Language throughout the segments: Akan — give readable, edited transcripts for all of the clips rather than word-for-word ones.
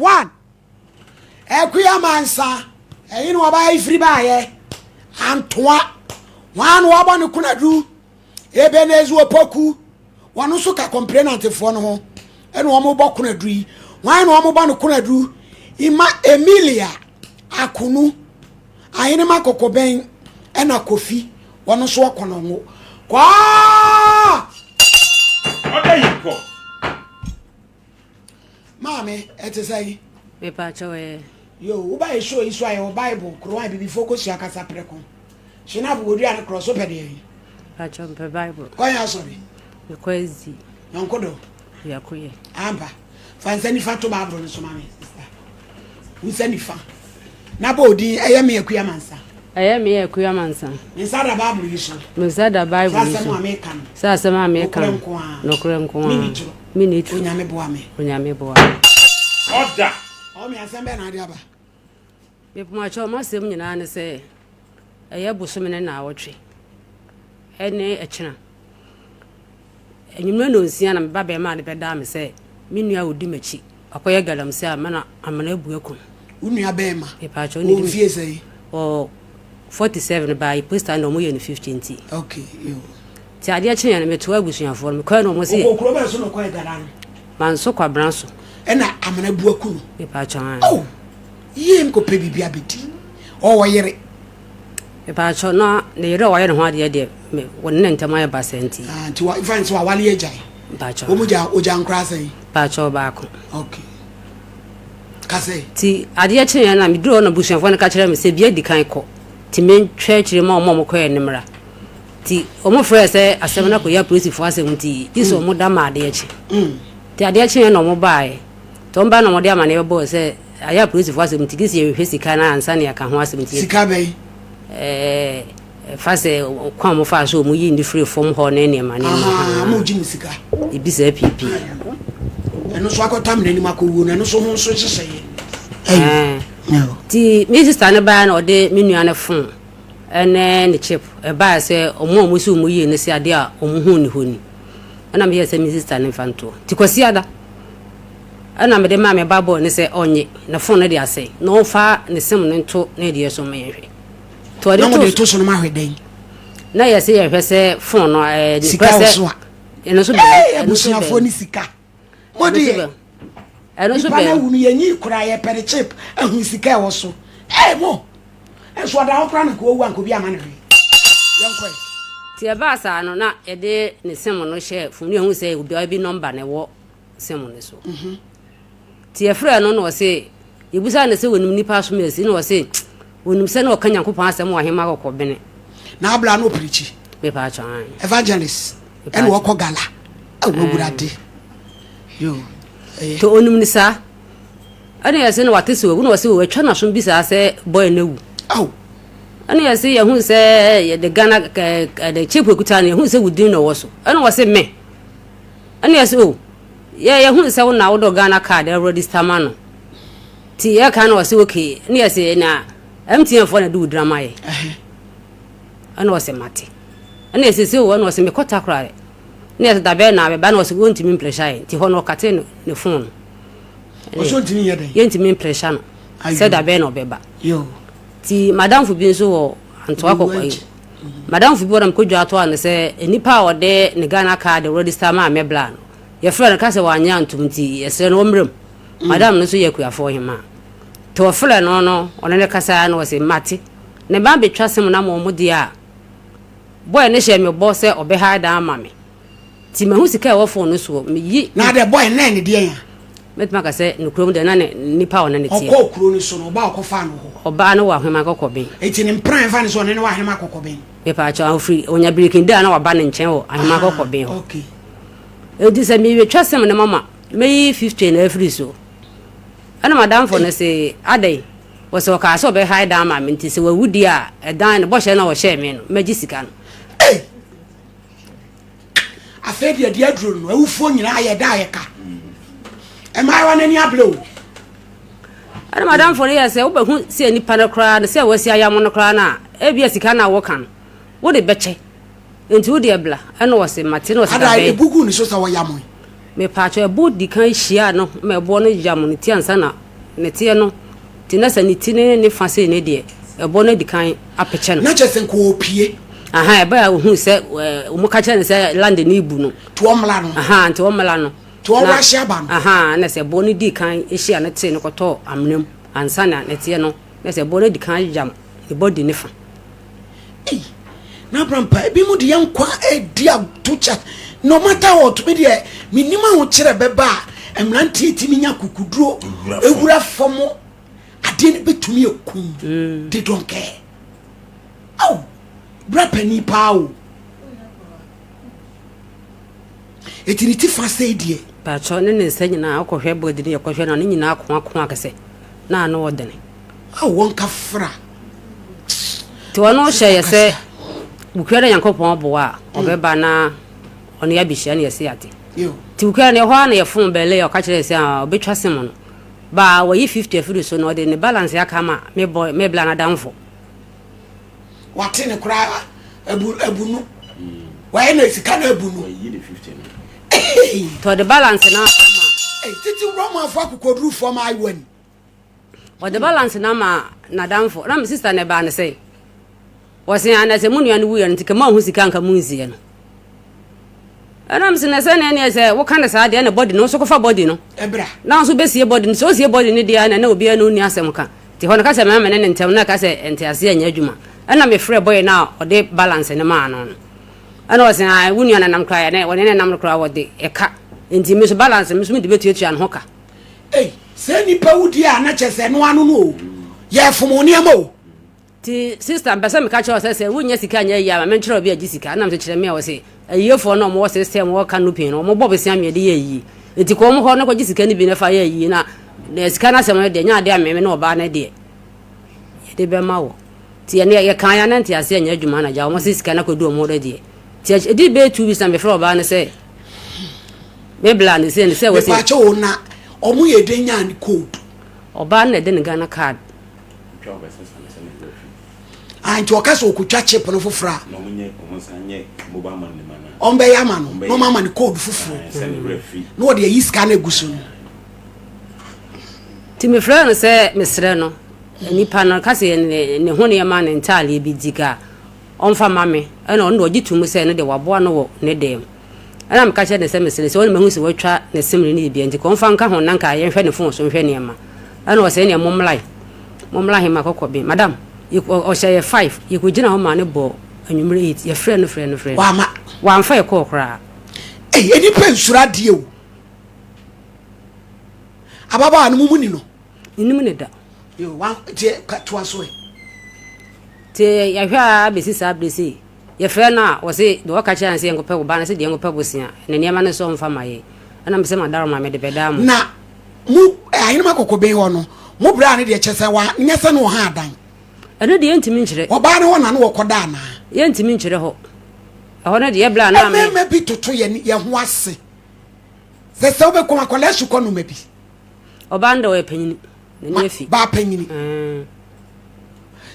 One. Akua Mansa, ɛyi na ɔbaa yi firi baayɛ. Antoa, wɔn na wɔabɔ ne konadu. Ebenezer Opoku, wɔn nso ka complainantfoɔ no ho ɛna wɔn bɔ konadu yi. Wɔn na wɔn bɔ ne konadu. Ima Emilia Akunu, Ahenema Kɔkɔbɛn ɛna Kofi, wɔn nso ɔkɔnɔngo. Kwaa! Ɔda yi kɔ. Maame, ɛte sɛ? Mepakyɛw ɛ. Yo, woba yɛ show yi so a, yɛwɔ Bible, Koran, bibifoɔ kɔsua kasa prɛko. Hyenap wɔdua no korɔ so pɛ deɛ yi. Pakyɛw, mpɛ Bible. Kɔyɛ asɔre. Mekɔ adzi. Yɔnko do. Biako yɛ. Ampa. Fa nsa nifa to Bible no so ma me, sister. Wo nsa nifa. Na bɔ odin, ɛyɛ me Akua Mansa. Ɛyɛ me Akua Mansa. Me nsa da Bible yi so. Me nsa da Bible yi so. Sɛ asɛm a meka no. Sɛ asɛm a meka no. Nokorɛ nko ara. Nokorɛ nko ara. Menni toro. Menni toro. Onyame boa me. Onyame boa me. Ɔda. Ɔme asɛm bɛn na ade aba? Mepakyɛw, m'asɛm nyinaa ne sɛ ɛyɛ bosome ne naawɔtwe ɛne ɛkyena. Anwummerɛ nnɔnsia na me ba bɛrima de bɛdaa me sɛ me nua a ɔdi m'akyi wakɔyɛ galamsey a mana amena abu aku no. Wo nua bɛrima? Mepakyɛw, ne di mfie sɛn? Ɔ 47 baa yi posta na ɔmo yɛ no 50 nti. Okay, yo. Nti adeɛ kyeeɛ no metoa abusuafoɔ no mekɔɛ no ɔmo se. Ɔkɔ kuro bɛn so na ɔkɔyɛ gala no? Manso Kwabena so. Ɛna amena bu aku no. Mepakyɛw, ae. Oh, yie nkɔpɛ biribi abɛdi. Ɔwɔ yere. Mepakyɛw, na ne yere a wayɛ ne ho adeɛ deɛ, me wɔne ne ntam ayɛ basaa nti. Ah, nti wa nfa nso awale agyae. Mepakyɛw. Wɔn gya ogya nkora sɛn? Mepakyɛw, baako. Okay. Kasɛ. Nti adeɛ kyeeɛ na meduru hɔ na abusuafoɔ no ka kyerɛ me sɛ bia di kan kɔ, nti mentwa akyire ma wɔn a wɔkɔɛ no mmra. Nti wɔn frɛɛ sɛ asɛm no akɔyɛ apolisifoɔ asɛm nti gye sɛ wɔn da ma adeɛ kye. Nti adeɛ kyeeɛ na wɔn baeɛ. Nti wɔn baeɛ na wɔde amaneɛ bɛbɔɔ sɛ ayɛ apolisifoɔ asɛm nti gye sɛ yɛhwehwɛ sika no ansa na yɛaka ho asɛm nti. Sika bɛn? Ɛɛ ɛfa sɛ kwan a wɔfaa so wɔn yii no firii fam hɔ ne nneɛma nneɛma. Ahaa, wɔn gye mo sika. Ebi saa piipii. Ɛno nso akɔtam n'anim akɔwuo no, ɛno nso ho nso nhyehyɛeɛ. Ɛɛ nti me sista no baeɛ na ɔde me nua no fon ɛne ne chip ɛbaeɛ sɛ wɔn a wɔsi wɔn yie no sɛ adeɛ a wɔn ho nni hɔ ni. Ɛna meyɛɛ sɛ me sista no mfa ntoɔ. Nti Kwasiada ɛna mede maa me ba bɔɔ ne sɛ ɔnye ne fon no de asɛe na ɔmfa ne sim no nto ne deɛ so ma yɛnhwɛ. Nti ɔde to so. To so no ma hwɛ dɛn? Na yɛ sɛ yɛhwɛ sɛ fon no ɛɛ sika wɔ so a. Ɛno nso bɛn. Abusuafoɔ ne sika. Mo deɛ. Ɛno nso bɛn. Nipa no awu no yɛnyi koraa yɛpɛ ne chip ahu sika ɛwɔ so. Ɛɛ mo. Nso ɔda hɔ koraa na nka wawu anka obi ama no hwee. Yɛnkɔ ɛ. Nti ɛbaa saa no na yɛde ne sim no hyɛɛ fon no yɛhu sɛ obiara bi nɔmba na ɛwɔ sim no so. Nti yɛfrɛɛ no na ɔse yɛbusaa no sɛ wɔnim nipa asom asi na ɔse wɔnim sɛ na ɔka Nyankopɔn asɛm wɔ ahema kɔkɔbene. Na abla no ɔpirikyi. Mepatwɔ ae. Evangelist ɛna ɔkɔ gala. Awo awurade. Yo. Nti ɔnim no saa. Ɛna yɛse na wate sɛ wawu na ɔse watwa n'asom bi saa sɛ boy no awu. Aw. Ɛna yɛse yɛhu sɛ yɛde Ghana ɛde chip ekuta no yɛhu sɛ wo din na ɔwɔ so. Ɛna ɔse me. Ɛna yɛse o yɛ yɛhu sɛ wo na wodɔ Ghana card register ma no. Ti yɛka na ɔse okay. Ɛna yɛse na MTN foɔ na de wo din ama yɛ. Ɛna ɔse mate. Ɛna yɛse sɛ o ɛna ɔse mekɔ Takoradi. Ɛna yɛse dabɛn na abɛba ɛna ɔse wɔntumi mpressure yɛ nti hɔ no ɔkate ne phone no. Ɔsɛ ɔntumi nyɛ dɛn? Yɛntumi mpressure no sɛ da bɛn na ɔbɛba. Nti madamfo bi nso wɔ Antoa kɔkɔ yi. Madamfo bi wɔ na mekɔdwa ato ano sɛ nnipa a ɔde ne Ghana card register maa me bla no, yɛfrɛ no ka sɛ wanyɛ antom nti yɛsrɛ no ɔmmrɛ mu. Madam no nso yɛ akuafoɔ hemaa. Nti ɔfrɛ no no ɔne no kasa na ɔse mate. Ne ba bɛtwa sem no ama ɔmo deɛ a, boy no hyɛɛ me bɔ sɛ ɔbɛhae dan ama me. Nti mahu sika a ɛwɔ phone no soɔ, meyi. Na deɛ boy no na ɛne deɛn a? Mɛtumi aka sɛ nokorɛ mu deɛ na ne nipa a ɔne no teɛ. Ɔkɔɔ kuro no so no, ɔbaa a ɔkɔfaa no hɔ. Ɔbaa no wɔ Ahema Kɔkɔben. Nti ne mpena ɛmfa ne sɛ ɔne no wɔ Ahema Kɔkɔben? Mepaakyɛw, ɔfiri, ɔnya birikin da a na waba ne nkyɛn wɔ Ahema Kɔkɔben hɔ. Okay. Nti sɛ meretwa sim no mama, mɛyi 50 na afiri so. Ɛna madamfo no se, adɛn? Ɔse ɔkaa sɛ ɔbɛhae dan ama me nti sɛ wawu deɛ a, ɛdan no, bɔhyɛ no a ɔhyɛɛ me no, mɛgye sika no. Ei! Afei deɛ deɛ aduro no awufoɔ nyinaa yɛ da a yɛka mmaayewa no ani abere o. Ɛna madamfo no yɛ sɛ wobɛhu sɛ nipa no koraa no sɛ wasi ayam no koraa no a ebia sika no a woka no wode bɛkyɛ nti wo deɛ bla ɛna ɔse mate na ɔse ada ebu gu ne so sɛ wɔyam yi. Mepaakyɛ ɛbo di kan hyia no ma ɛboɔ no yam no ti ansa na. Ne teɛ no, nti na sɛ ne ti ne ne fa sei ne deɛ, ɛbɔ no adi kan apɛkyɛ no. Na kyerɛ sɛ nka ɔrepue. Aha, ɛbɛ a ohuu sɛ ɛɛ wɔn ka kyerɛ no sɛ land no rebu no. Nti ɔmmla no. Aha, nti ɔmmla no. Nti ɔrehye aba no. Aha, na sɛ ɛbɔ no dii kan hyia no tee no kɔtɔɔ amena mu ansa na ne teɛ no, na sɛ ɛbɔ no adi kan ayam ne body ne fa. Ei, na Abrampa, ebi mu de yɛn nkwa redi ato kyɛ. No matter what, me deɛ, menim ahokyerɛ bɛba a, mmeranteɛ tumi nya kukuduro, ewura fam, adeɛ no bɛtumi akum. Mm. They don't care. Aw, bra panin paa o. Eti ne ti fa sei deɛ. Pakyɛ ne ne nsa nyinaa wokɔhwɛ body no yɛkɔhwɛ no ne nyinaa koakoa kɛsɛ na ano ɔdene. A wɔnka fra. Nti ɔno hyɛ yɛ sɛ wukua dɛ Nyankopɔn boa a ɔbɛba na ɔne yɛ abɛhyia na yɛse ate. Nti wukua no ɛhɔ ara na yɛfon bɛle a ɔka kyerɛ yɛ sɛ ɔbɛtwa sem no. Ba wayi 50 afiri so na ɔde ne balance aka ama me boy me bla n'adamfo. Wate ne koraa abu abu no. Wayɛ na sika no abu no. Wayi ne 50 no. Nti ɔde balance no ama. Titi Romanfo akokodurufoɔ ma ayiwa ni. Ɔde balance no ama n'adamfo. Na me sister na ɛbaa no sɛ, wɔse ana sɛ mo nua no wuiɛ no nti ka moanhu sika nka monsie no. Ɛna mese na sɛ ne ɛneɛ sɛ woka no saa deɛ na body no nso kɔfa body no. Ɛbra. Na nso bɛsie body no sɛ ɔsie body no deɛ na na obiara ne ɔnni asɛm ka. Nti hɔ no ka sɛ mɛma me ne ne ntɛm na ɛka sɛ nteaseɛ nyɛ adwuma. Ɛna mefrɛ boy no a ɔde balance no maa no no. Ɛna ɔse ah wo nua no nam koraa yɛ ɔne ne nam no koraa wɔde ɛka. Nti me so balance me nso mede bɛtuatua ne ho ka. Ei, sɛ nipa wu deɛ a na kyerɛ sɛ ɛno ano no o, yɛfom wo nneɛma o. Nti sister mpɛ sɛ meka kyerɛ wo sɛ sɛ wonnya sika nyɛ ayie a ma menkyerɛ obi a gye sika ɛna mese kyerɛ me a ɔse ayiefoɔ no a wɔwɔ system wɔ canopy no wɔbɔ bosea me de yɛ ayie nti kɔ wɔn hɔ na kɔgye sika no bi na fa yɛ ayie na na sika no asɛm no deɛ nyɛ adeɛ a meme ne ɔbaa no deɛ yɛde bɛma wɔ nti ɛne yɛka ya na nteaseɛ nyɛ adwuma na gya wɔn se sika no akɔdu wɔn hɔ deɛ nti ɛdi bɛyɛ 2 weeks na mefrɛ ɔbaa no sɛ Me bla ne sɛ ne sɛ wɔsi. Mepaakyɛ o na ɔmo yɛ den nyaa ne code. Ɔbaa no na ɛde ne Ghana card. Ah nti ɔka sɛ ɔkotwa chip no foforɔ a. Ɔmo bɛyɛ ama no na ɔmo ama no code foforɔ na ɔde ayi sika no agu so no. Nti mefrɛ no sɛ mesrɛ no nipa no ka sɛ ne ho nneɛma ne ntaadeɛ bi di ka ɔmfa ma me ɛna ɔno de ɔgye to mu sɛ ɛno deɛ waboa no wɔ ne dan mu. Ɛnna meka kyerɛɛ no sɛ, Mesrɛ, sɛ wo na mahu sɛ watwa ne semene no biribiara nti, kɔ mfa nka ho na nka yɛnhwɛ ne fon so nhwɛ nneɛma. Ɛnna ɔse, Ɛnneɛ mommlae. Mommla he ma kɔkɔ ben. Madam, yɛkɔ, ɔhyɛ yɛ five, yɛkɔgyina hɔ maa no bɔɔ anwummere eight. Yɛfrɛɛ no frɛɛ no frɛɛ no. Wamma. Wamfa yɛ kɔɔ koraa. Ei, nnipa nsuro adeɛ o. Ababaawa no, mo mu ni no? Menim no da. Yo, wa, nti, ka, toa so ɛ. Nti yɛhwɛ ara bɛsi saa berɛ sei. Yɛfrɛ no a, ɔse deɛ ɔka kyerɛ no sɛ yɛnkɔpɛ wo ba no sɛ deɛ yɛnkɔpɛ bosea, ne nneɛma no nso ɔmfa mma yɛn. Ɛna mese madaroma mede bɛdaa mo. Na mo ahenem akɔkɔben hɔ no, mo braa no deɛ kyerɛ sɛ wa nyɛ sɛ na ɔha adan. Ɛno deɛ yɛntumi nkyerɛ. Ɔbaa no hɔ na na wɔkɔda anaa? Yɛntumi nkyerɛ hɔ. Ɛhɔ no deɛ yɛbraa no a me. Mmarima bi toto yɛn yɛn ho ase sɛ sɛ wobɛkɔm akwadaa sukɔ noma bi. Ɔbaa no deɛ ɔyɛ panyini. N'ani afi. Baa panyini.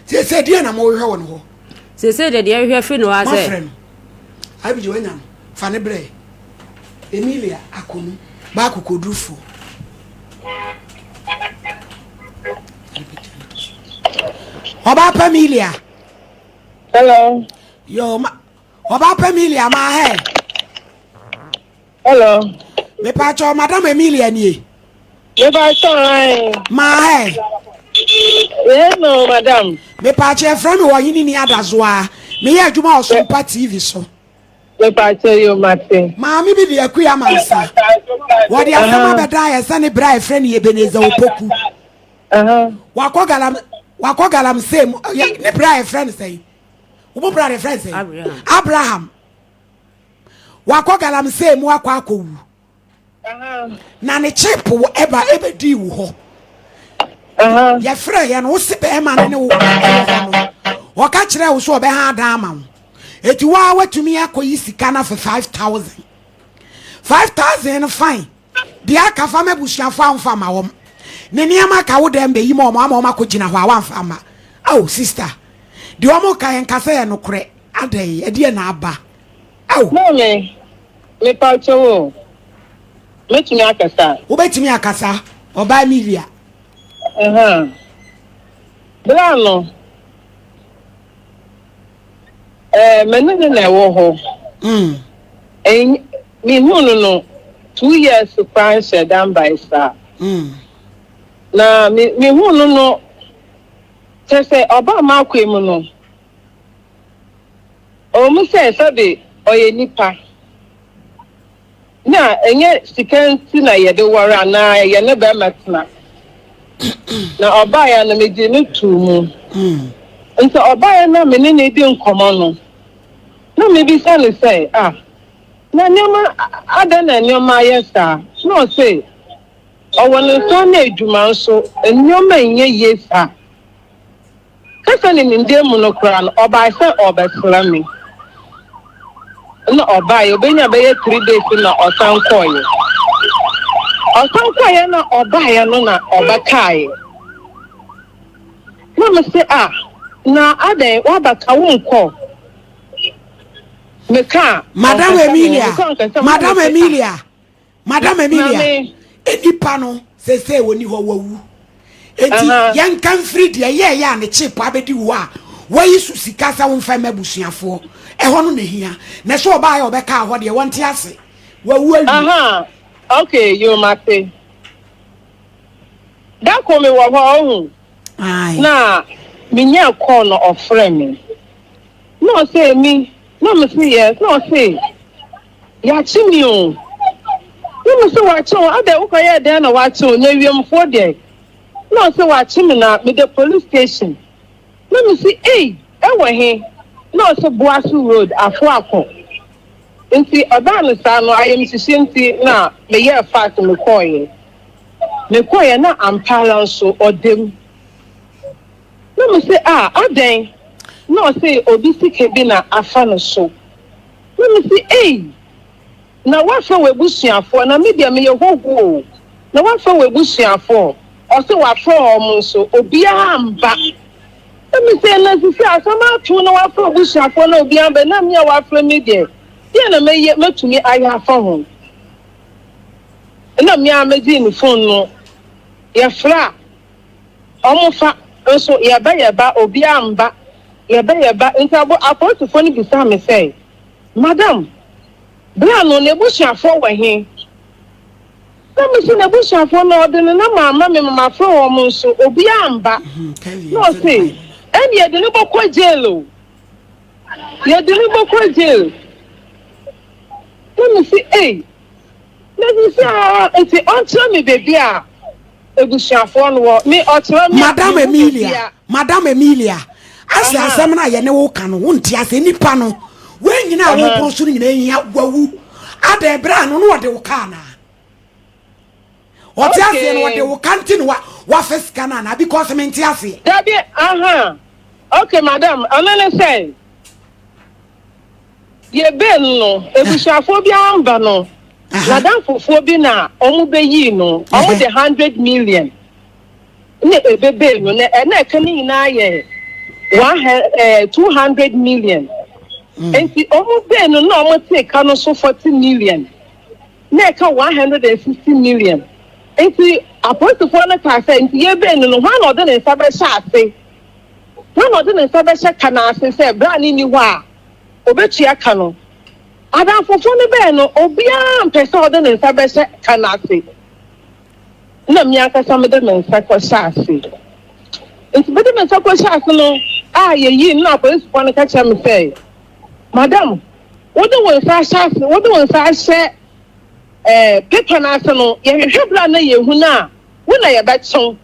Seesei deɛ na mohwehwɛ wɔ ne hɔ? Seesei deɛ deɛ yɛhwehwɛ firi ne hɔ ara sɛ. Moafrɛ no. Abigye wanya no. Fa ne brɛ. Emilia Akonu, baa kokodurufoɔ. Ɔbaa pa Emilia. Hello. Yo, ma, ɔbaa pa Emilia ma hɛ. Hello. Mepaakyɛw Madam Emilia nie. Mepaakyɛw ae. Maa hɛ. Yes no madam. Mepaakyɛw yɛfrɛ me Ɔhene ni Adazoa. Meyɛ adwuma wɔ Sompa TV so. Mepaakyɛw yo mate. Maame bi de Akua Amansa. Wɔde asɛm abɛdan yɛ sɛ ne bra a yɛfrɛ no Ebenezer Opoku. Wakɔ galam wakɔ galamsey mu ne bra a yɛfrɛ no sɛn? Wo bra de yɛfrɛ no sɛn? Abraham. Wakɔ galamsey mu akɔ akɔwu. Na ne chip wɔ ɛba ɛbɛdii wo hɔ. Yɛfrɛ yɛ no wo se bɛrima no ne wo ɛwɔ hɔ no. Ɔka kyerɛ wo so ɔbɛha adan ama wo. Eti waa watumi akɔyi sika no afe 5000. 5000 no fine. Deɛ aka fa ma abusuafoɔ a womfa ma wɔn. Ne nneɛma ka wo dɛm bɛyi ma wɔn ama wɔn akɔgyina hɔ a wamfa ama. Oh sister, deɛ wɔn ka yɛn ka sɛ yɛ nokorɛ. Adɛn, ɛdeɛ na aba? Ao. Maame, mepa kyɛw o, mɛtumi akasa? Wobɛtumi akasa, ɔbaa Emilia. Ɛhã. Bra no, ɛɛ me ne no na ɛwɔ hɔ. Mm. Ɛn mehuu no no 2 years koraa nhyɛ da mbae saa. Na me mehuu no no kyerɛ sɛ ɔbaa m'akwan mu no, ɔwɔ mu sɛ sɛbe ɔyɛ nipa. Na ɛnyɛ sika nti na yɛde ware anaa yɛne bɛrima tena. Na ɔbaeɛ no megye no too mu. Nti ɔbaeɛ na me ne no di nkɔmmɔ no, na mebisa no sɛ, ah, na nneɛma adɛn na nneɛma ayɛ saa? Na ɔse ɔwɔ ne nsa ano adwuma nso nneɛma nyɛ yie saa. Kasa ne nimdeɛ mu no koraa no, ɔbae sɛ ɔrebɛsra me. Na ɔbaeɛ, ɔbɛnya bɛyɛ 3 days na ɔsan kɔeɛ. Ɔsan kɔeɛ na ɔbaeɛ no na ɔbɛkaeɛ. Na me se, ah, na adɛn woabɛka wonkɔ? Meka Madam ɔnkasa me ho, Emilia, meka ɔnkasa me ho, na Madam me se, ah, Emilia, Madam Emilia, maame. nipa no sese wɔni hɔ wawu. Enti yɛnka mfiri deɛ yɛɛyɛ a ne kyeepo abɛdi wo a wayi so sika sɛ womfa mma abusuafoɔ. Ɛhɔ no na hia. Na sɛ ɔbaa yɛ ɔbɛkaa hɔ deɛ wɔnte ase. Wawu awie. Aha, okay, yo mate. Da ko me wɔ hɔ ɔhu. Aye. Na menya call na ɔfrɛ me. Na ɔsɛ mi, na me se yes, na ɔse yɛakye me o. Na me se wakye wo, adɛn wokɔyɛɛ dɛn na wakye wo? Na awiemfoɔ deɛ. Na ɔse wakye me na meda police station. Na me se ei, ɛwɔ he? Na ɔse Boase Road, Afoako. Nti ɔbaa no saa no, ayamhyehye nti na meyɛɛ fast mekɔɔeɛ. Mekɔeɛ na ampa ara nso ɔda mu. Na me se ah adɛn? Na ɔse obi sika bi na afa no so. Na me se ei na woafrɛ w'abusuafoɔ na me deɛ meyɛ hɔhoɔ o. Na woafrɛ w'abusuafoɔ? Ɔse wafrɛ wɔn nso obiara amba. Na me se na sisi asɛm ato na wafrɛ w'abusuafoɔ na obiara amba na me a wafrɛ me deɛ deɛ na mɛyɛ mɛtumi ayɛ afa ho? Ɛna me ara megyee ne phone no yɛfrɛ a wɔfa nso yɛba yɛba obiara mba yɛba yɛba nti abo apolisifoɔ no bisaa me sɛ madam bra no n'abusuafoɔ wɔ he na me se n'abusuafoɔ no ɔde ne nama ama me ma mafrɛ wɔn nso obiara mba na ɔse ɛne yɛde no bɔkɔ jail o yɛde no bɔkɔ jail na me se ei na sisi a nti ɔnkyerɛ me baabi a abusuafoɔ no wɔ me ɔkyerɛ me a Madam mehu baabi Emilia, a Madam Emilia, asɛ asɛm no a yɛne wo ka no, wonte ase. Nipa no, wɔn nyinaa a woboro so no nyinaa hia wawu. Adɛn berɛ a no na ɔde wo ka anaa? Ɔte aseɛ no ɔde wo ka nti na wafa sika no anaa? Because mente aseɛ. Dabi, aha. Okay, madam, ɔno ne sɛ yɛbɛn no abusuafoɔ bi amba no n'adamfofoɔ bi na wɔn bɛyii no wɔn de 100 million ne ebebe no na ɛna ɛka ne nyinaa yɛ one 200 million nti wɔn bɛn no na wɔn te ka no so 40 million na ɛka 160 million nti apolisifoɔ no kaa sɛ nti yɛbɛn no no hwan na ɔde ne nsa bɛhyɛ ase hwan na ɔde ne nsa bɛhyɛ ka n'ase sɛ bere a ne ni hɔ a obetua ka no adamfofoɔ no bɛn no obiara mpɛ sɛ ɔde ne nsa bɛhyɛ ka n'ase na mi ankasa mede me nsa kɔhyɛ ase nti mede me nsa kɔhyɛ ase no a yɛyi no na apolisifoɔ no ka kyerɛ me sɛ madam wode wo nsa ahyɛ ase wode wo nsa ahyɛ paper no ase no yɛhwehwɛ bere a na yɛhu no a wo na yɛbɛkyew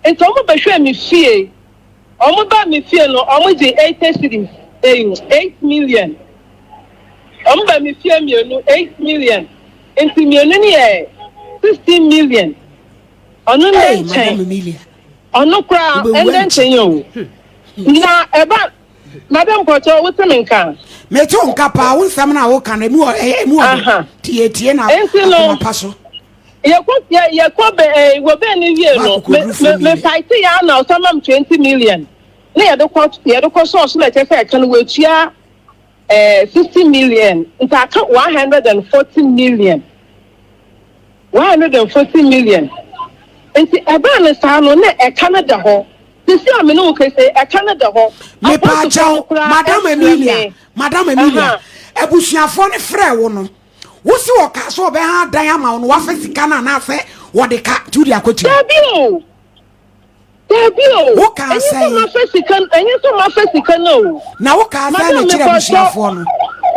nti wɔn bɛhwɛ me fie wɔn ba me fie no wɔn gye 80 cedis 8 million wɔn ba me fie mmienu 8 million nti mmienu no yɛ 16 million ɔno Hey, ndɛ Madam nkyɛn Emilia. ɔno koraa Wobɛwu ɛndɛ ankye. nkyɛn yɛ o na ɛba madam kɔtɔ wote me nka Mete wo nka paa, wo nsɛm no a woka no, emu wɔ ɛyɛ emu wɔ Aha. do. Tie tie na Enti no- akoma pa so. Yɛkɔ yɛ yɛkɔ bɛ wɔ bɛn ne wie no Wakɔ me kɔduru me 4 me million. fight yɛ ana ɔsan mam 20 million na yɛde kɔ sɔɔso na ɛkyɛ sɛ ɛka no wɔatua 60 million nti aka 140 million 140 million. Nti ɛbaa no saa no, na ɛka no da hɔ. Seesei a me ne wo kasa yi, ɛka no da hɔ. Apolisifoɔ no Mepaakyɛw, koraa Madam frɛ Emilia, me. Madam Emilia, Aha. abusuafoɔ no frɛɛ wo no, wo se wɔkaa sɛ wɔbɛha dan ama wo no, woafa sika no anaasɛ wɔde ka nti wode akɔtua? Dabi o! Dabi o! Wokaa Ɛnyɛ sɛ sɛn? mafa sika no, ɛnyɛ sɛ mafa sika no o. Na wokaa sɛn na Madam, kyerɛ mepaakyɛw, abusuafoɔ no?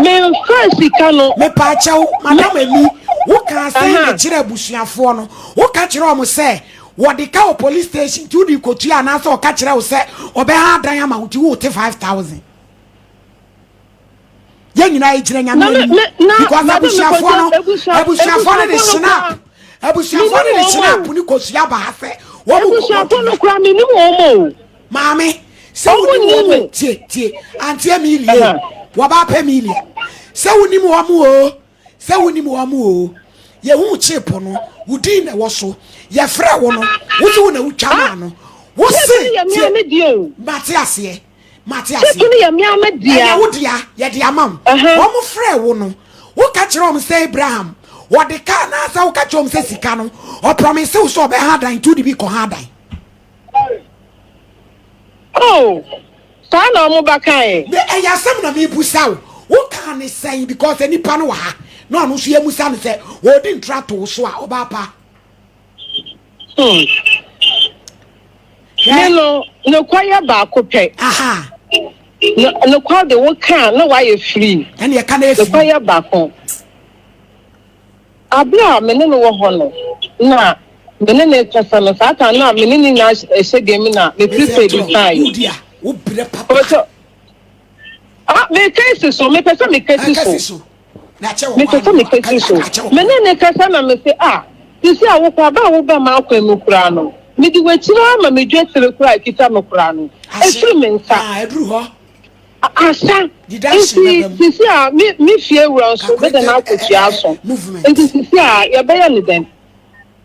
memfaa sika no. Mepaakyɛw, Me, Madam Emi, wokaa sɛn na aha. kyerɛ abusuafoɔ no? Woka kyerɛ wɔn sɛ wɔde ka wɔ police station nti wode rekɔtua anaasɛ ɔka kyerɛ wo sɛ ɔbɛha adan ama wo nti wote 5000? Yɛn nyinaa yɛgyina Nyame Na me, anim me, na, because madam, abusuafoɔ mepaakyɛw, no, abusua, abusuafoɔ no de abusuafoɔ no snap, koraa, abusuafoɔ no menim de wɔn snap o. ne kosua ba ha sɛ wɔn kɔbɔ Abusuafoɔ no dua. koraa, menim wɔn o. Maame, sɛ Wɔn wonim nnim wɔn o, me. tie, tie, Auntie Emilie, Aha. wɔba apɛ Emilia. Sɛ wonim wɔn o, sɛ wonim wɔn o, yɛhu chip no, wo din na ɛwɔ so. Yɛfrɛ wo no, wo se wo na wotwa Ah, maa no. Wo chip se, no yɛ tie, mea me deɛ o. mate aseɛ, mate Chip aseɛ. no yɛ mea me Ɛyɛ dea. wo dea, yɛde ama wo. Aha. Wɔn frɛ wo no, woka kyerɛ wɔn sɛ Abraham, wɔde ka anaasɛ woka kyerɛ wɔn sɛ sika no, ɔprɔmise wo sɛ ɔbɛha dan nti wode bi kɔha dan. Oh, saa na ɔmo ba kae. Me ɛyɛ asɛm na mebusa wo, wo kaa ne sɛn because nipa no wɔ ha na ɔno nso yɛmusa no sɛ ɔredi ntra to wo so a ɔbaa pa. Hmm. Hwɛ. Me no, nokwa yɛ baako pɛ. Aha. No, nokwa de wo kaa na wayɛ free. Ɛne ɛka na ɛfiri. Nokwa yɛ baako. Aber a me ne no wɔ hɔ no, nna me ne no rekasa no, saa kan no a me ne no nyina hyɛ dan mu na me prepaid sae. Ɔsɛ, ah, meka esi so, mepɛ sɛ meka si so. Mepɛ sɛ meka si so. Me ne no kasa na mese, ah, sisi a wokɔ, aber a woba m'akwan mu koraa no, mede w'ekyir ara ma me dwetsir koraa a ekitsa me koraa no, efir me nsa. Asa, nti sisi a me me fie wura nso me de no akɔtua aso. Nti sisi a yɛbɛyɛ no dɛn?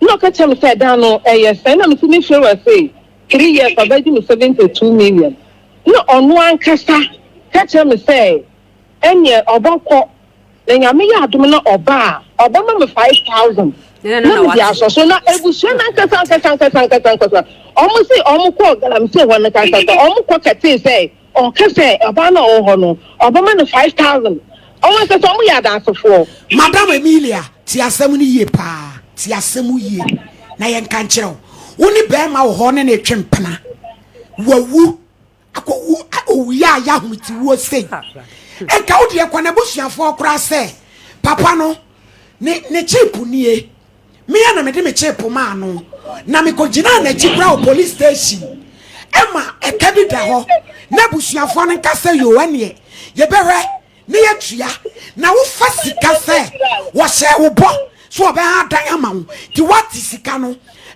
Na ɔka kyerɛ me sɛ dan no ɛyɛ sɛn? Na mese me fie wura sei 3 years ɔbɛgye me 72 million. Na ɔno ankasa ka kyerɛ me sɛ ɛneɛ ɔbɛkɔ Na Nyame yɛ adom na ɔba a, ɔbɛma me 5000 Na na na mede wate. asɔ so. Na abusua no ankasa ankasa ankasa ankasa ankasa, ɔmo se ɔmo kɔɔ galamsey hɔ no ankasa ankasa, ɔmo kɔ kɛtee sɛ ɔka sɛ ɔbaa no a ɔwɔ hɔ no, ɔbɛma no 5000. Ɔmo ankasa ɔmo yɛ adansefoɔ. Madam Emilia, tie asɛm no yie paa, tie asɛm yie na yɛnka nkyerɛ wo. Wo ne bɛrima wɔ hɔ ne no retwe mpena, wawu. akɔwu owuiɛ a yɛahomete sei nka wo deɛ kɔ n'abusuafoɔ koraa sɛ papa no ne ne chip nie mea na mede me chip maa no na mekɔgyinaa n'akyi koraa wɔ police station ɛma ɛka bi da hɔ na abusuafoɔ no nka sɛ yoo ɛneɛ yɛbɛhwɛ ne yɛtua na wofa sika sɛ wɔhyɛɛ wo bɔ sɛ wɔbɛha adan ama wo nti woate sika no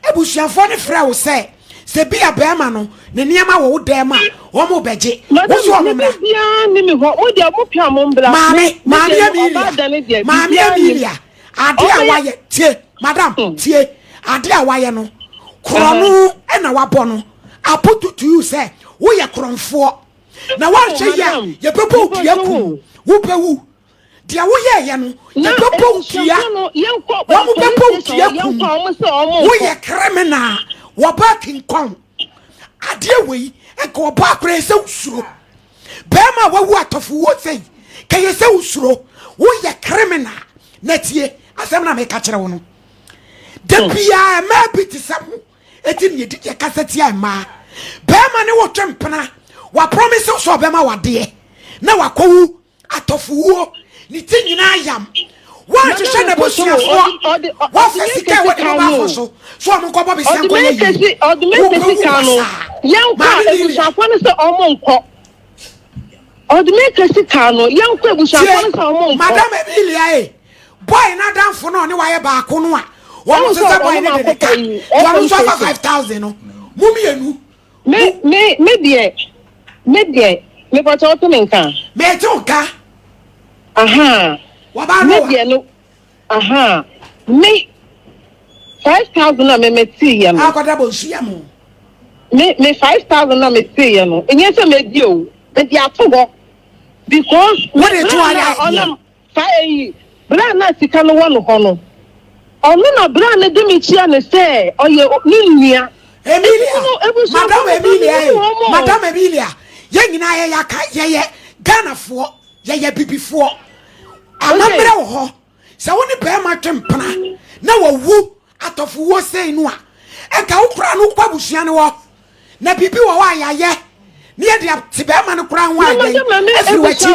abusuafoɔ no frɛ wo sɛ sɛ bi a bɛrima no ne nneɛma wɔ wo dan mu a wɔn bɛgye wo so wɔn mmra. Maame maame Emilia maame Emilia ade a wayɛ tie madam hmm. tie ade a wayɛ no korɔno ɛna wabɔ no apoto to you sɛ woyɛ korɔnfoɔ. na woanhwɛ yie a yɛbɛbɔ wo dua kum wobɛwu deɛ woyɛɛyɛ no yɛbɛbɔ wo dua wɔn bɛbɔ wo dua kum woyɛ criminal wɔba kinkɔn adeɛ wei nka ɔbaa koraa sɛ wosuro bɛrima a wawu atɔfo wuo sɛi kɛyɛ sɛ wosuro woyɛ criminal na tie asɛm na meka kyerɛ wo no da biara mmaa bi te sɛ mo Eti na yɛdi yɛkasa tia mmaa. Bɛrima ne wo twe mpena, wapromise wo sɛ ɔbɛma wadeɛ na wakɔwu atɔfowuo, ne ti nyinaa yam. Woanhwehwɛ n'abusuafoɔ, woafa sika a ɛwɔ ne mobile phone so so ɔmo nkɔbɔ besia nkɔyɛ yie. Wobɛwu basaa. Maame Lilia. Tie, Madam Emilia e. Boy no adamfo no a ɔne wayɛ baako no a wɔn nso sɛ boy no de ne ka nti ɔno nso afa 5000 no mo mmienu. Me me me deɛ me deɛ mepɔtɔ ɔte me nka. Mete wo nka. Aha. Wɔbaa Me no wa. deɛ no aha me 5000 a me me te yɛ no. Akɔda bɔ nsu yɛ mo. Me me 5000 a me te yɛ no nyɛ sɛ me di o me de ato hɔ because me Wode to bra ayɛ na adeɛ. ɔnam Saa eyi, bere a na sika no wɔ no hɔ no. Ɔno na bra no de me kyia no sɛ ɔyɛ ne nua. Emilia, Madam Emilia eh, Madam Emilia, yɛn nyinaa yɛyɛ aka yɛyɛ Ghanafoɔ, yɛyɛ bibifoɔ. Amammerɛ wɔ hɔ. Sɛ wo ne bɛrima twe mpena na wawu atɔfowuo sei no a, ɛnka wo koraa no wokɔ abusua no hɔ. Na biribi wɔ hɔ a yɛayɛ ne yɛde ate bɛrima no koraa ho ayɛ dɛn afiri w'akyi.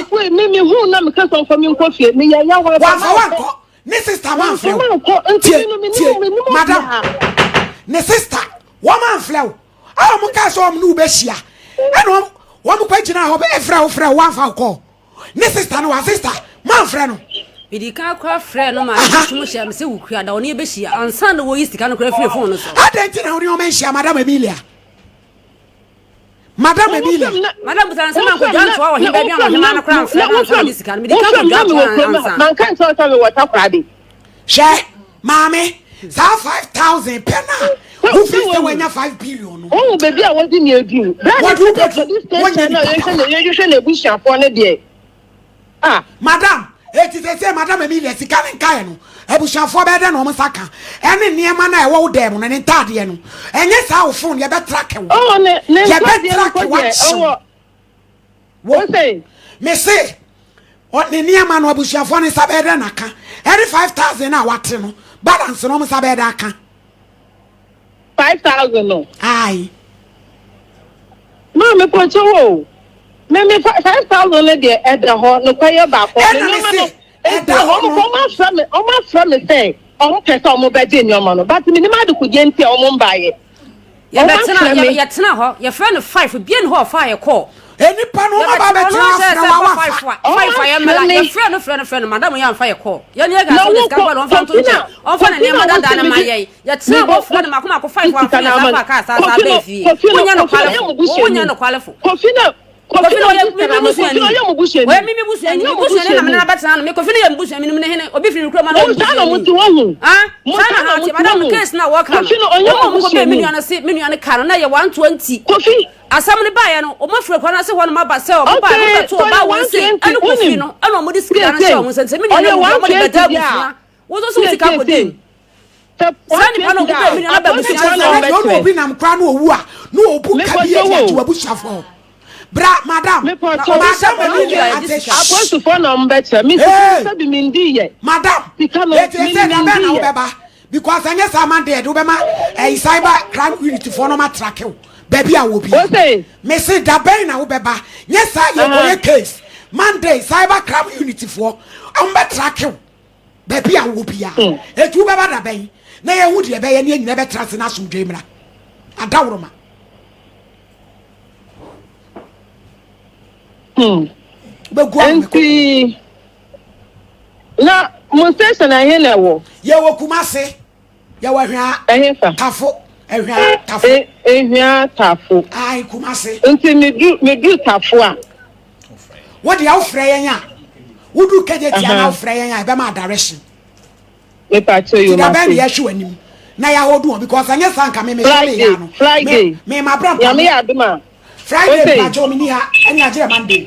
Wamfa wankɔ. Ne sista ma nfrɛ wo. Tie tie madam. Ne sista wɔn anfrɛ wo. A wɔn kaa sɛ wɔn ne wo bɛhyia. Ɛna wɔn wɔn kɔ gyina hɔ ɛfrɛ wo frɛ wo wɔamfa wo kɔɔ. Ne sista no wa sista ma nfrɛ no. Mede kan kora frɛ no ma ne tum hyɛ me sɛ wokua da ɔne yɛbɛhyia ansa na wɔyi sika no kora firi fon no so. Adɛn nti na wo ne wɔn anhyia madam Emilia? Madam Emilia. Madam busa nsɛm ankɔ dwa ntoa wɔ hemba bi a ɔhema no kora mfrɛ no ansa na ɔde sika no. Mede kan kɔ dwa ntoa ansa. Manka nkyerɛ wo sɛ mewɔ Takoradi. Hwɛ, maame, saa 5,000 pɛ no a wofii sɛ woanya 5 billion no. Wohu baabi a wɔde me aduru. Berɛ a Wɔde wo mekɔda bɛduru, police wonyɛ station na nipa yɛhwɛ papa. na yɛhwehwɛ n'abusuafoɔ no deɛ, ah. Madam, eti seesei Madam Emilia sika ne nkaeɛ no, abusuafoɔ bɛyɛ dɛn na wɔn nsa ka? Ɛne nneɛma no a ɛwɔ wo dan mu no, ne ntaadeɛ no. Ɛnyɛ saa wo phone, yɛbɛtrake wo. Oh, ne ne ntaadeɛ no Yɛbɛtrake mpo wo deɛ, akye wo. ɔwɔ. Wo, Wo se? mese, ɔ, ne nneɛma no, abusuafoɔ no nsa bɛyɛ dɛn na aka? Ɛne 5,000 no a wate no, balance no, wɔn nsa bɛyɛ dɛn aka? 5,000 no. Ae. Maa me pɔkyɛ wo. Me me 5,000 no deɛ ɛda hɔ no kɔ yɛ baako. Ɛna me se ɛda hɔ no. Ɔmo afrɛ me ɔmo afrɛ me sɛ ɔmo pɛ sɛ ɔmo bɛgye nneɛma no but me nim adekodeɛ nti a ɔmo mbaayɛ. Yɛbɛtena yɛtena hɔ yɛfrɛ no five bie ne hɔ ɔfa yɛ kɔɔ. Nipa no ɔmo ba bɛtena afrɛ wa wa fa. Five a yɛ mmla yɛfrɛ no frɛ no frɛ no madam yɛ anfa yɛ kɔɔ. Yɛn yɛ gasa ɔde sika bɔ no ɔnfa nto nkyɛn ɔnfa ne nneɛma dada no ma yɛn. Yɛtena hɔ frɛ no mako mako five amfa yɛn saa faa kaa saa saa bɛɛ fie. Wonyɛ nokwalefo. Wonyɛ nokwalefo. Kofi na Kofi na ɔyɛ me busuani. Ɔyɛ me me busuani. Me busuani na me nana bɛtena no. Me Kofi no yɛ me busuani. Menim ne hene. Obi firi ne kurom a na ɔyɛ me busuani. Ah, saa na ha te. Madam case na wɔka no. Wɔn a wɔkɔ bɛɛ me nua no se me nua no ka no na yɛ 120. Kofi. Asɛm no baeɛ no, wɔn afiri akura no ase hɔ nom aba sɛ wɔn baeɛ no bɛto ɔbaa wɔn se ɛne Kofi no ɛna wɔn de sika no hyɛ wɔn nsa nti me nua no awu wɔn de bɛda abusua. Wɔn nso so sika kɔdi mu. Saa nipa no ɔmo bɛ mi nana bɛ busua no. Sɛ ɔno obi nam kora no owu a na obu ka bi adi agye w'abusuafoɔ. Bra madam. Madam Emilia ate. Apolisifoɔ na ɔmo bɛkyerɛ me sika sɛ bi mi ndi yɛ. Madam. Sika no mi mi ndi yɛ. Because ɛnyɛ saa Monday ɛde wobɛma ɛyi cyber crime unit foɔ no ma trake wo baabi a wɔ bi. Mese da bɛn na wobɛba nyɛ saa yɛ kɔyɛ case Monday cyber crime unit foɔ ɔmo bɛ trake wo. Baabi a wowɔ biara. Enti wobɛba da bɛn na yɛahu deɛ ɛbɛyɛ ne yɛn nyinaa bɛtra ase na asomdwoe mmra? Adaworoma. Hmm. Wobɛgu ahome koko. Nti na mo station ɛhe na ɛwɔ? Yɛwɔ Kumase. Yɛwɔ Ahwea. Ɛhe fa? Tafo. Ahwea Tafo. E, Ahwea Tafo. Ae, Kumase. Nti medu medu Tafo a. Wo deɛ wofrɛ yɛn a, wodu Kejetia na wofrɛ yɛn a, ɛbɛma direction. Mepakyɛ Ti yo da bɛn na mate. yɛhwe w'anim na yɛahold wɔn because ɛnyɛ saa nka me me sɔre Friday yɛ ano. Friday. Me me ma bra mpa Nyame me. yɛ adom a. Friday Ose. mpakyɛ me ni ha ɛne agyerɛ Monday.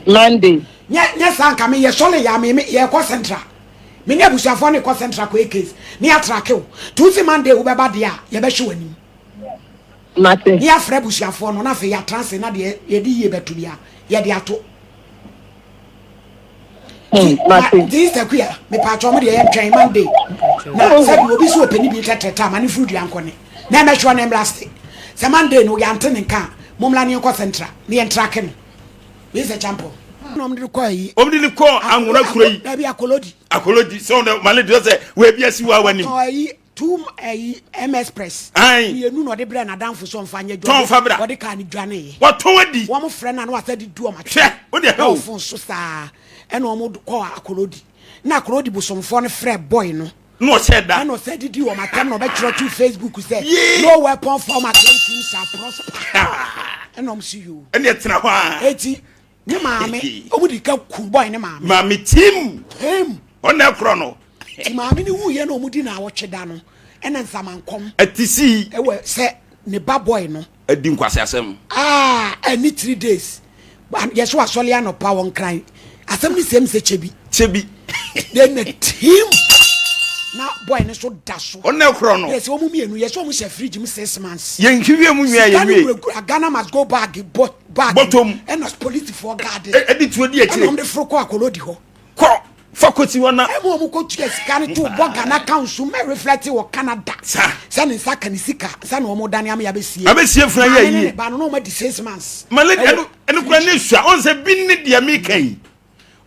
Monday. Nyɛ nyɛ saa nka me yɛ sɔre yɛ a me me yɛkɔ central. Me ne abusuafoɔ no rekɔ central kɔyɛ case ne yɛatrake wo. Nti wo se Monday wobɛba deɛ a yɛbɛhwe w'anim. Mate. Ne yɛafrɛ abusuafoɔ no na afei yɛatra ase na deɛ yɛde yie bɛto bia yɛde ato. Hmm, mate. Nti Sister Kuya, mepaakyɛ ɔmo deɛ yɛntwɛn Monday. Na sɛbi obi so ɔpɛ ne bi tɛtrɛtɛ ama ne furu dua nkɔ ne. Na ɛmɛhwɛ ne mmra se. Sɛ Monday no yɛante ne nka a, mommra ne yɛnkɔ central ne yɛntrake no. Wei sɛ champon. Na ɔmo de no kɔ ayi. Ɔmo de no kɔ anwona kuro yi. Dabi akolodi. Akolodi sɛ ɔno male de sɛ wɔ ebi asi wɔ anim. Ɔtɔn ayi two ayi MS press. Ayi. Mmienu na ɔde brɛ n'adanfo sɛ ɔnfa nyɛ dwa. Tɔn fa bra. Ɔde kaa ne dwane yɛ. Wɔtɔn adi. Wɔn frɛ no a na wasa de du wɔn atwɛn. Hwɛ o de hɛ o. Ɔfon so saa ɛna wɔn kɔ akolodi. Na akolodi bosomfoɔ no frɛ boy no. Na ɔhyɛ da. Ɛna ɔsɛ didi wɔn atɛm na ɔbɛtwerɛ to Facebook sɛ no weapon form against him shall prosper. Ɛna wɔn si yoo. Ɛna ɛtena hɔ a. Eti ne maame wɔn di ka kun boy ne maame. Maame tim. Tim. Ɔna ɛkorɔ no. Ti maame ne wu yɛ na wɔn di na awɔtwe da no ɛna nsamankɔm. Ɛti si. Ɛwɔ sɛ ne ba boy no. Adi nkwaseasɛm. Ah, ɛni 3 days. Yɛ so asɔle anɔpa wɔ nkran. Asɛm ne sɛm sɛ kyɛ bi. Kyɛ bi. Then the team. Na boy no so da so. Ɔno korɔ no. Yɛ sɛ wɔn mmienu yɛ sɛ wɔn hyɛ fridge mu 6 months. Yɛn hwehwɛ mu nwia Sika yɛ no wie. kurakura Ghana must go bag bɔ bag. Bɔtɔm. Ɛna polisifoɔ guard. Ɛde tuo di Ɛna akyire. wɔn de foro kɔ akɔlɔ di hɔ. Kɔ fa kɔsi hɔ na. Ɛmu wɔn kɔ tua sika no to bɔ Ghana council mɛ reflect wɔ Canada. Sa. Sɛ ne nsa ka ne sika sɛ na wɔn dane ama yabɛsie. Abɛsie funu ayɛ Maame ne yie. ne ba no na wɔn adi 6 months. Ma lady Ɛwɔ ɛno ɛno kura ne sua ɔn sɛ bi ne deɛ mi ka yi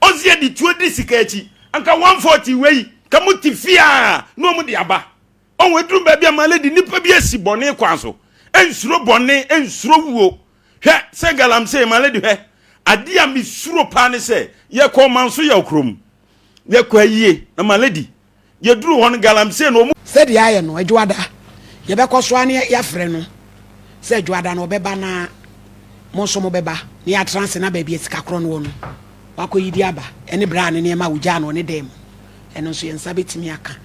ɔn sɛ yɛde tuo di sika akyi anka 140 wei ka mo te fie a na ɔmo de aba. Ɔn eduru baabi a, ma lady, nipa bi asi bɔne kwan so, nsuro bɔne, nsuro wuo. Hwɛ sɛ galamsey, ma lady, hwɛ adeɛ a mesuro paa ne sɛ yɛkɔ ɔman so yɛ kurom, yɛkɔ ayie na, ma lady, yɛduru hɔ no galamsey na ɔmo Sɛdeɛ ayɛ no, Adwoada yɛbɛkɔ so ane yɛafrɛ no sɛ Adwoada no ɔbɛba na mo nso mobɛba na yɛatena ase na baabi a sika korɔ no wɔ no wakɔyi de aba ɛne berɛ a ne nneɛma a wogyaa no ɔne dan mu ɛno nso yɛn nsa bɛtumi aka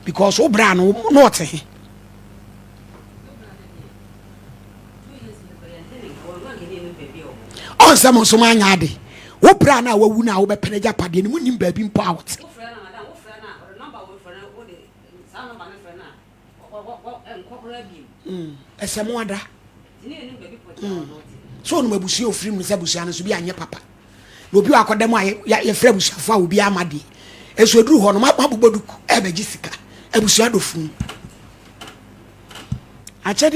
because wo berɛ a no na ɔte he. Ɔnsɛ mo nso moanyɛ ade. Wo berɛ a no a wawu no a wobɛpɛ no agyapadeɛ no monim baabi mpo a wote. Wofrɛ no, madam, wofrɛ no a, ɔde number a wofrɛ no, wode saa number no frɛ no a, ɛnkɔ koraa bio. Ɛsɛ mo ada. Nti ne yɛnim baabi pɔtee a ɔno te. Sɛ ɔnom abusua a ɔfiri mu no sɛ abusua no nso bi anyɛ papa na obi wɔ akɔda mu a yɛfrɛ abusuafoɔ a obi ama deɛ ɛso aduru hɔ no mabobɔ duku ɛbɛgye sika abusua dɔ funu akyɛde.